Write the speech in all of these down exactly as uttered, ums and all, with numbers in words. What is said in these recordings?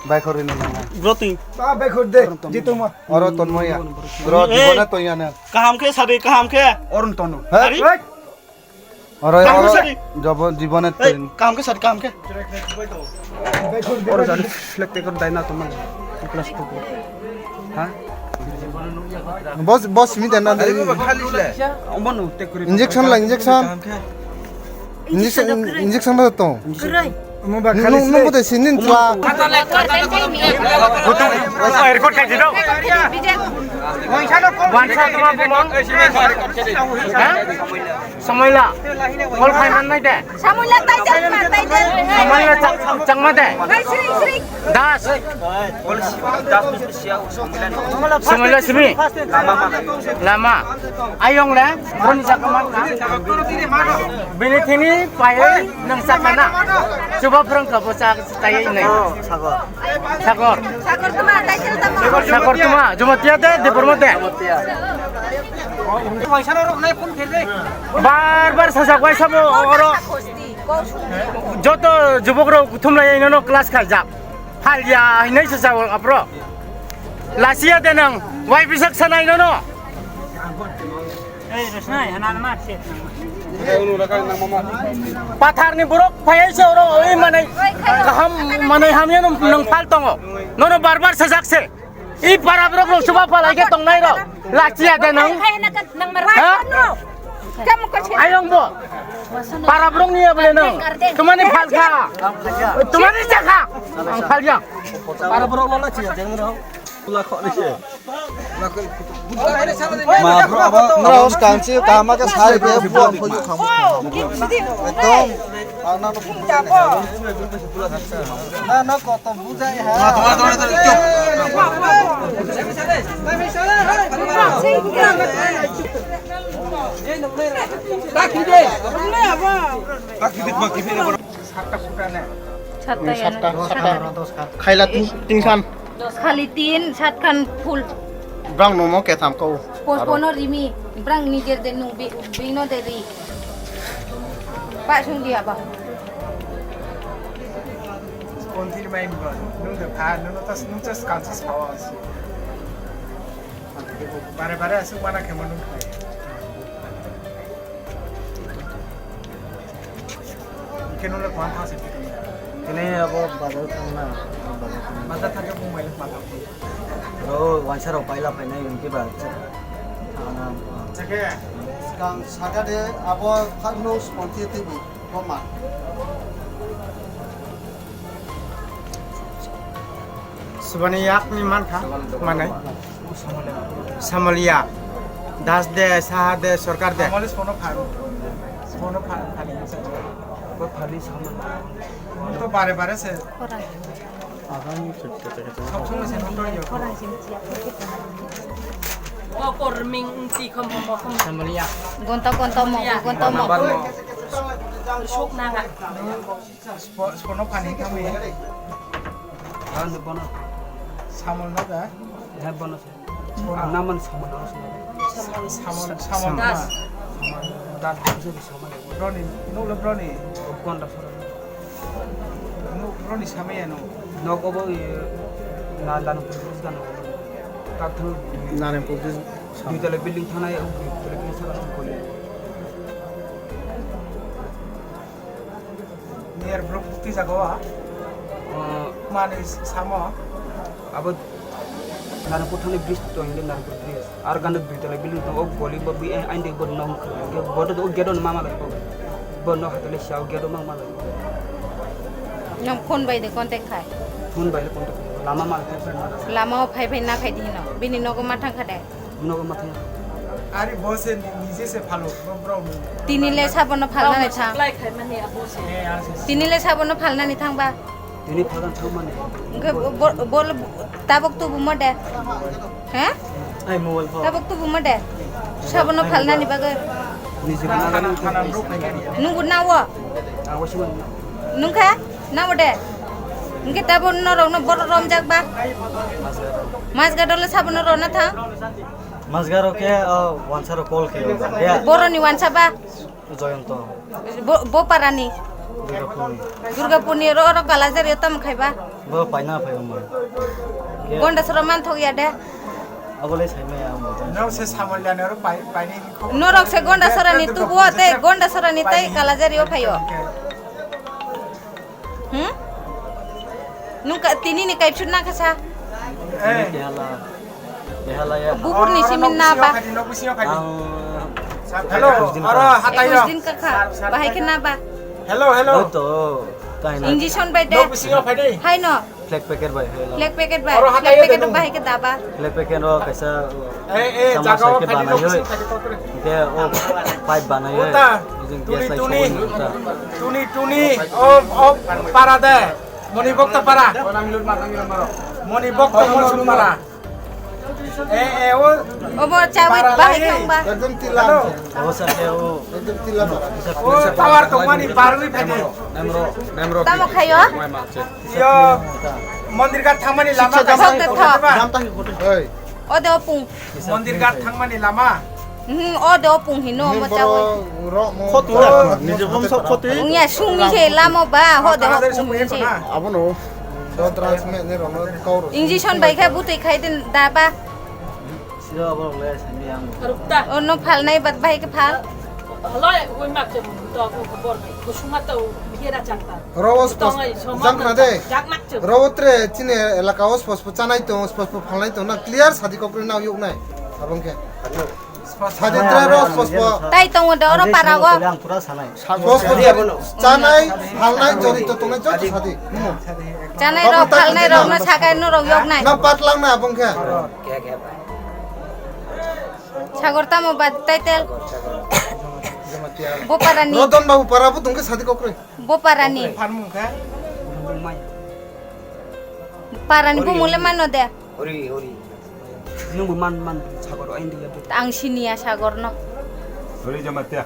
Bai khori no nang. Bro twi. Ta bai khor de, jitung ma. Oro tonmo ya. Bro, eh, jibona to ya na. Kaham khe sadi, kaham khe. Oron tono. He? Ari? Oro, kaham khe oro, sadi. Jobo, jibona to. Kaham khe sadi, kaham khe. Bai khor de. Oro jadi select tekor dai na to man. Class two. Ha? Boss, boss, mi dana de. Injection la, injection. Injection, injection ba to. Kwrwi. Nung, nung kote sinin chla. Airport kai jino. Wansa tuma bumang. Ha? Samoila. Call khai man nai de. Samoila tai jak ma, tai jak. Samoila chak-, chakma de. Hai, sring, sring. Das. Samoila simi. Lama. Ayong le. Boni chakma. Bini thini pai nang chakana. Chuba phrang ka bo chak tai nai. Sagor. Sagor tuma, tai chel tama. Sagor tuma, Jamatia de, Debarma de. Bar bar sajak waisa bo oro. Joto jubok rok kuthum lai ino no class khaijak. Phalya hinai sajak apro. Lasia de nang, wai bisak sanai no no. Patharni borok phaiya se oro, oi manai kaham manai hamya nang phal tongo. Nono bar bar sajak se. I para borok rok suba palai ke tongnai rok. Lachiya de nang. Ha? Ayong bo. Para borok ni abole nang. Tumani phal kha. Tumani chakha. Ang phal ya. Para borok no lachiya de nang. Ma bro, abo nrao skang si kaham khe sai khe buang phoi khamu. Ekdom ang nang no phone khe. Na no koto bujai ha. Satta, satta. Khaila tin, tin khan. Khali tin, sat khan full. Brang nomo ketham kau. Postpone rimi, brang nijer de nung bi-, bino de ri. Pa sung dia ba. Kontir main ba, nung de pha, nung tas, nung tas kansis phawa asi. Bare bare asuk mana khemo nung khai. Khe nung le kuan thang se. Kene abo bazar thang na, bazar thang. Bazar thang ke mobile ma thang. Bro, waisa rok paila painai hwnkhe ba. Thang na. Sake, skang Saturday abo thang no sponti tibu, boma. Subani yakni mankha, manai. Samaliya. Das de, Saha de, Sorkar de. Samali sono phai. Sono phai, phai. Bo phali samali. To bare bare se. Sob somoi se nung tong yo. Ko korming ti khom khom khom. Samaliya. Gonta gonta mo, gonta mo. Sok nanga. Spo-, spono pani kami. Ano bono. Samol na da? He bono. Spono. Ang naman samol na samol. Samol, samol, samol na. Das. Samol. Das. Samol. Broni, no lo broni. Konda soro. No, broni samaya no. No ko bo, eh, na dan pus dan. Tak thang. Naren pus. Dui tala building thanai, dui tala building thanai. Ni er bro, twi jaga o, ah? Ah. Mani samo? Abo Narangpur thani bridge to, hindi Narangpur bridge. Ar gana dui tala building to, o goli bo bi, eh, ain de bo nong khe, bo to o gate on mama lai bo. Bo no hatale siya o gate on mama lai bo. Nong phone bai de contact khai. Phone bai de contact khai. Lama ma khai. Lama o phai phai na khai di no. Bini nogo ma thang kha de. Nogo ma thang. Ari bo se ni-, nije se phalo, bo bro. Tini le sabono phalna ni thang. Supply khai mani abo se. Eh, ah, se. Tini le sabono phalna ni thang ba. Tini phalna thang mani. Hwnkhe bo-, bo-, bol tabok tubu mo de. He? Ai mobile phone. Tabok tubu mo de. Sabono phalna ni bagwi. Nije thana, thana, thana, bro khai mani. Nunggu nawo. Ah, wasi mani. Nungkha? Namo de. Hwnkhe tabok norok no boro romjak ba. Mas gadole sabono rona thang. Masgaro khe, o, wansaro call khe, o, ya. Boroni wansa ba? Joyonto. Bo, bo parani? Durgapurni. Durgapurni ro, ro Kalajari tam khai ba? Bo paina phai omo. Gonda sora man thok ya de. Abo le sai maya omo. No se samol ya nero pai pai ni. Norok se Gonda sora ni tubu o te Gonda sora ni tai Kalajari o phaio. Hmm? Nungka tini ni kaipsut na kasa. Eh. Kehala. Kehala ya. Bubur ni simin na ba. Ang Hello, aro hatai yo. Ekus din ka kha. Bahai khe na ba? Hello, hello. Hoito, kaina. Injection bai de. No, bisi yo phai de. Hai no. Flag packet bai, hello. Flag packet bai. Aro hatai yo. Flag packet bai khe da ba? Flag packet ro kaisa. Eh, eh, jaga o phai de, no, bisi yo phai de. Ke o pipe banai yo. Uta. Tuni, tuni. Tuni, tuni. O, o, para de. Moni bokta para. Moni bokta moni para. Eh, eh, o. Obo chawi bahai khe wngba. Ekdom tila. Obo sa khe o. Ekdom tila. O tower tongmani barwi phai de. Nemro, nemro. Tamo khayo? Yo, mondir ghat thangmani lama. Thok de thok. Oi. O de opung. Mondir ghat thangmani lama. Hmm, o de opung hino mo chawi. Khotu. Nije bumso khotu. Ungya sungmi se lamo ba, ho de opung se. Abono. Injection bai khe butwi khai din da ba. Siro abo le sani ang. Rukta. Ono phalnai bat bai khe phal. Halai ui mak chem to ko bor kusuma to hiera chakta. Rawas pas jakna de. Jaknak chem. Rawo tre chini elaka o spospo chanai tong, spospo phalnai tong na clear sadi kokri na yuk nai. Abong khe. Sadi tre ro spospo. Tai tongo de oro parago. Ang pura sanai. Spospo chanai, phalnai jori to tongnai joto sadi. Chanai rok, phalnai rok no sakai no rok yok nai. Na patlang na abong khe. Sagor tamo ba title. Boparani. Rodon babu para bu tongke sadi kokre. Boparani. Farmung khe. Parani bu mule mano de. Ori, ori. Nungbu man, man, sagor, ain dia. Ang sinia sagor no. Ori jamatia.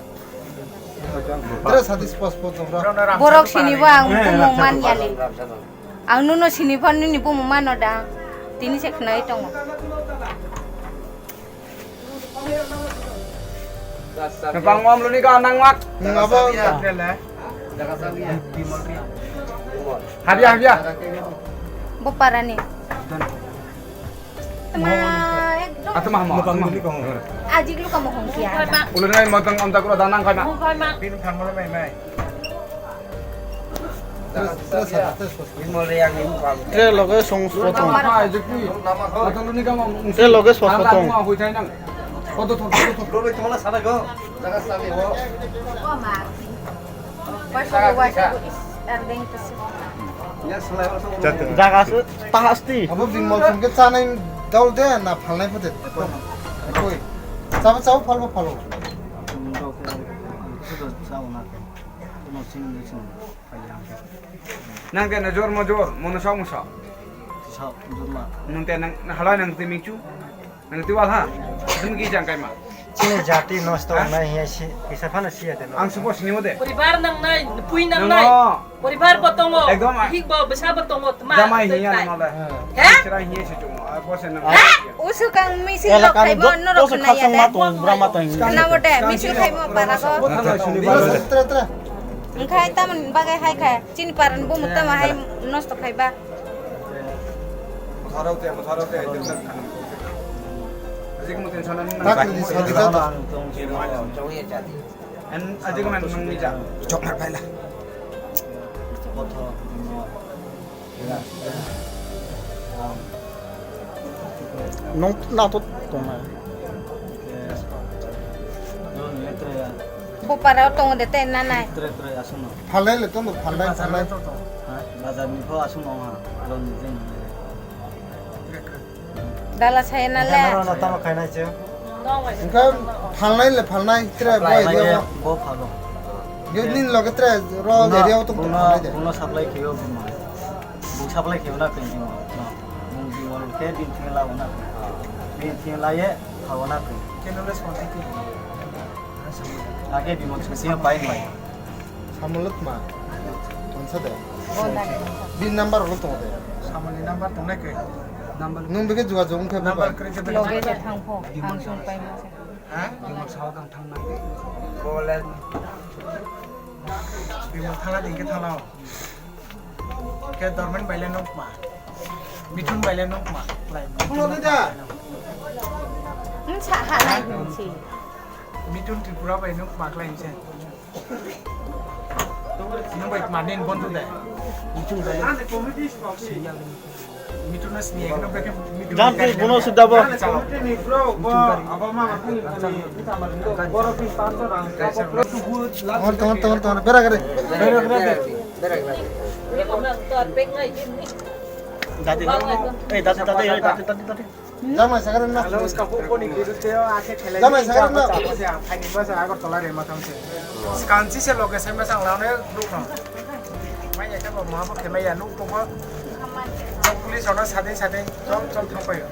Tre sadi spospo tongra. Borok sini bo ang bu man yali. Ang nuno sini phan nini bumung mano da. Tini se khnai tongo. Bang om luni ka nang mak. Nang abo. Habia, habia. Boparani. Ma, ekdom. Atma hamo, atma hamo. Ajik luka mohong kia. Ulunai motong onta kura danang kai ma. Pin phan mo mai mai. Tre loge song sotong. Tre loge song sotong. Jaga se tahasti. Abo bimol song ke chanai dol de na phalnai phote. Koi. Chabo chabo phalbo phalbo. Nang te na jor mo jor, mo no sok mo sok. Sok, jor ma. Nang te nang, nang halai nang te michu. Nang te wal ha. Dum ki jang kai ma. Chini jati nosto wngnai hiya si, kisa phano siya de no. Ang supo sini mo de. Poribar nang nai, pui nang nai. Poribar bo tongo. Ekdom. Hik bo bwsa bo tongo, tma. Jamai hiya nang le. He? Chira hiya si chung. Usukang misil rok khaimo norok khna ya de. Khna bo de, misil khaimo para ko. Wngkhai tamoni bagwi hai kha, chini paran bumu tamo hai nosto khaiba. Chokmar paila. Nong nato tongnai. Bo para o tongo de te nanai. Phalnai le tongo, phalnai, phalnai. Ha? Bazar ni pho aswk nong ha. Lon ni jeng. Dala saya na le. Tamo khainai che. Engkha phalnai le phalnai, tre bo area o. Bo phalo. Yo nin loge tre ro area o tung tung phalnai de. Uno supply khiyo buma. Bu supply khiyo na khin buma. Mung bima lo khe din thing la na. Din thing la ye, khawa na khin. Keno le sponti khe. Age bima sing pai mai. Samolot ma. Tonsa de. Bin number ulo tongo de. Samolni number tongnai khe. Number. Nung bege juga jong khe number bai. Loge je thang pho. Ang song pai ma se. Ha? Bimol sao kang thang nang de. Bole. Bimol thala ding khe thala. Khe Dormen baile nukma. Mithun baile nukma. Lai. Wngsa ha lai hwnsi. Mithun Tripura bai nukma khlai se. Nung bai kma nin bondhu de. Mithun baile. Mithun na sini ekno beke mithun. Jam tu bono sudabo. Ton ton ton ton bera kare. Bera kare. Dati, eh, dati, dati, eh, dati, dati, dati. Jamai sagare na. Jamai sagare na. Skansi se loge se masang laune nuk no. Mai ya kabo ma bo khe mai ya nuk to bo. Police ono sading sading chom chom thang payo.